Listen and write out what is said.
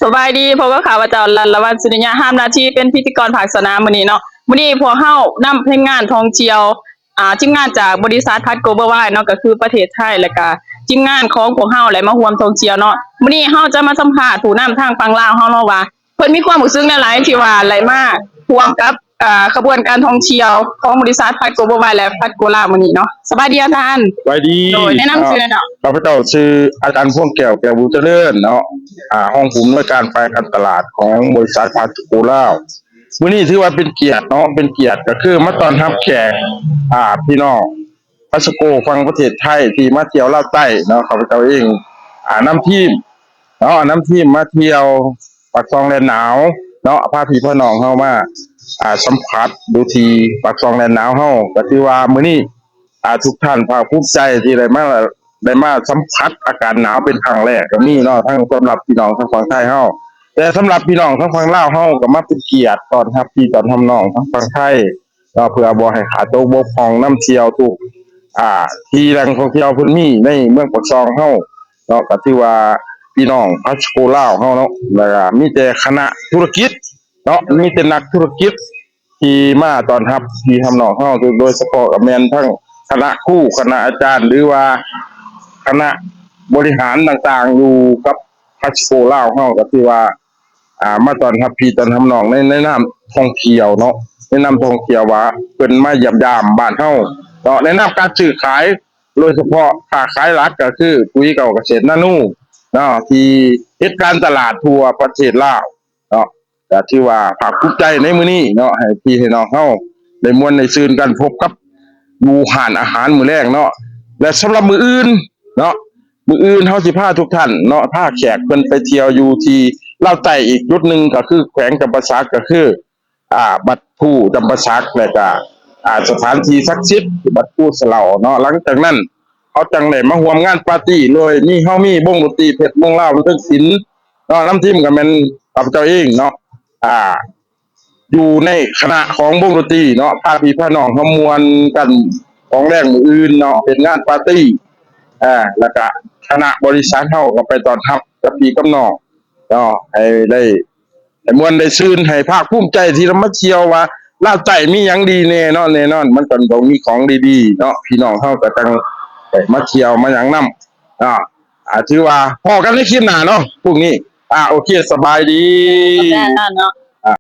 ສະບາຍດີ ພົບກັບຂ້າພະເຈົ້າ ລັດລະວັນ ສຸລິຍະ ຮັບໜ້າທີ່ເປັນພິທີກອນພາກສະໜາມມື້ນີ້ເນາະ. ມື້ນີ້ພວກເຮົານຳທີມງານທ່ອງທ່ຽວ ອ່າ ທີມງານຈາກບໍລິສັດພັດໂກລບອລວາຍເນາະ ກໍຄືປະເທດໄທ ແລະກະທີມງານຂອງພວກເຮົາແຫຼະ ມາຮ່ວມທ່ອງທ່ຽວເນາະ. ມື້ນີ້ເຮົາຈະມາສຳພາດຜູ້ນຳທາງຝັ່ງລາວເຮົາເນາະ ວ່າເພິ່ນມີຄວາມຮູ້ສຶກແນວໃດທີ່ວ່າໄດ້ມາຮ່ວມກັບ ອ່າ ຂະບວນການທ່ອງທ່ຽວຂອງບໍລິສັດພັດໂກລບອລວາຍ ແລະ ພັດໂກລາວມື້ນີ້ເນາະ. ສະບາຍດີອາຈານ. ສະບາຍດີ. ໂດຍ ແນະນຳຊື່ແດ່ເນາະ. ຂ້າພະເຈົ້າຊື່ອາຈານ ພວງແກ້ວ ແກ້ວບຸນຈະເລີນເນາະ ອ່າ ຮອງຜູ້ອຳນວຍການຝ່າຍການຕະຫຼາດຂອງບໍລິສັດພັດໂກລາວ. ມື້ນີ້ຖືວ່າເປັນກຽດເນາະ ເປັນກຽດກໍຄືມາຕ້ອນຮັບແຂກ ອ່າ ພີ່ນ້ອງພັດໂກລາວຝັ່ງປະເທດໄທທີ່ມາທ່ຽວລາວໃຕ້ເນາະ. ຂ້າພະເຈົ້າເອງ ອ່າ ນຳທີມເນາະ ນຳທີມມາທ່ຽວ ປາກຊ່ອງແລນໜາວເນາະ ພາພີ່ພານ້ອງເຮົາມາ ອ່າ ສຳຜັດຢູ່ທີ່ປາກຊ່ອງແລນໜາວເຮົາ. ກໍຖືວ່າມື້ນີ້ ອ່າ ທຸກທ່ານພາກພູມໃຈທີ່ໄດ້ມາ ໄດ້ມາສຳຜັດອາກາດໜາວເປັນຄັ້ງແລກກໍມີເນາະ ທັງສຳລັບພີ່ນ້ອງທາງຝັ່ງໄທເຮົາ ແຕ່ສຳລັບພີ່ນ້ອງທາງຝັ່ງລາວເຮົາກໍມາເປັນກຽດຕ້ອນຮັບພີ່ຕ້ອນຮັບນ້ອງທາງຝັ່ງໄທເນາະ ເພື່ອບໍ່ໃຫ້ຂາດຕົກບົກຜ່ອງ ນຳທ່ຽວທຸກ ອ່າ ທີ່ແຫຼ່ງທ່ອງທ່ຽວເພິ່ນມີໃນເມືອງປາກຊ່ອງເຮົາເນາະ. ກໍຖືວ່າພີ່ນ້ອງພັດໂກລາວເຮົາເນາະ ແລ້ວກໍມີແຕ່ຄະນະທຸລະກິດເນາະ ມີແຕ່ນັກທຸລະກິດທີ່ມາຕ້ອນຮັບພີ່ຮັບນ້ອງເຮົາ ໂດຍສະເພາະກໍແມ່ນທັງຄະນະຄູ ຄະນະອາຈານ ຫຼືວ່າຄະນະບໍລິຫານຕ່າງໆ ຢູ່ກັບພັດໂກລາວເຮົາ ກໍຖືວ່າ ອ່າ ມາຕ້ອນຮັບພີ່ຕ້ອນຮັບນ້ອງໃນ ໃນນາມທ່ອງທ່ຽວເນາະ ໃນນາມທ່ອງທ່ຽວວ່າເພິ່ນມາຢ້ຽມຢາມບ້ານເຮົາເນາະ ໃນນາມການຊື້ຂາຍ ໂດຍສະເພາະຄ້າຂາຍຫຼັກກໍຄືປຸ໋ຍເກົ່າກະເສດນາໂນເນາະ ທີ່ເຮັດການຕະຫຼາດທົ່ວປະເທດລາວເນາະ. ກໍຖືວ່າພາກພູມໃຈໃນມື້ນີ້ເນາະ ໃຫ້ພີ່ໃຫ້ນ້ອງເຮົາໄດ້ມ່ວນໄດ້ຊື່ນກັນ ພົບກັບຢູ່ຮ້ານອາຫານມື້ແລງເນາະ. ແລະ ສຳລັບມື້ອື່ນເນາະ ມື້ອື່ນເຮົາຊິພາທຸກທ່ານເນາະ ພາແຂກເພິ່ນໄປທ່ຽວຢູ່ທີ່ລາວໃຕ້ອີກຈຸດໜຶ່ງ ກໍຄືແຂວງຈຳປາສັກ ກໍຄື ອ່າ ວັດພູຈຳປາສັກ ແລະກະ ອ່າ ສະຖານທີ່ສັກສິດ ວັດພູສະເຫຼົາເນາະ. ຫຼັງຈາກນັ້ນເຮົາຈັ່ງໄດ້ມາຮ່ວມງານປາຕີ້ ໂດຍມີ ເຮົາມີວົງດົນຕີເພັດວົງລາວບັນເທີງສິນເນາະ ນຳທີມກໍແມ່ນຂ້າພະເຈົ້າເອງເນາະ ອ່າ ຢູ່ໃນຄະນະຂອງວົງດົນຕີເນາະ ພາພີ່ພານ້ອງເຮົາມ່ວນກັນຂອງແລງມື້ອື່ນເນາະ ເປັນງານປາຕີ້ ອ່າ ແລ້ວກະຄະນະບໍລິສັດເຮົາກໍໄປຕ້ອນຮັບກັບພີ່ກັບນ້ອງເນາະ ໃຫ້ໄດ້ ໃຫ້ມ່ວນໄດ້ຊື່ນ ໃຫ້ພາກພູມໃຈທີ່ລະມາທ່ຽວວ່າລາວໃຕ້ມີຫຍັງດີແນ່ເນາະ. ແນ່ນອນມັນກໍຕ້ອງມີຂອງດີໆເນາະ ພີ່ນ້ອງເຮົາກໍຈັ່ງໄດ້ມາທ່ຽວມາຫຍັງນຳເນາະ. ອ່າ ຖືວ່າພໍ້ກັນໃນຄລິບໜ້າເນາະ ພວກນີ້. ອ່າ ໂອເຄ ສະບາຍດີ. ຂອບໃຈອາຈານເນາະ.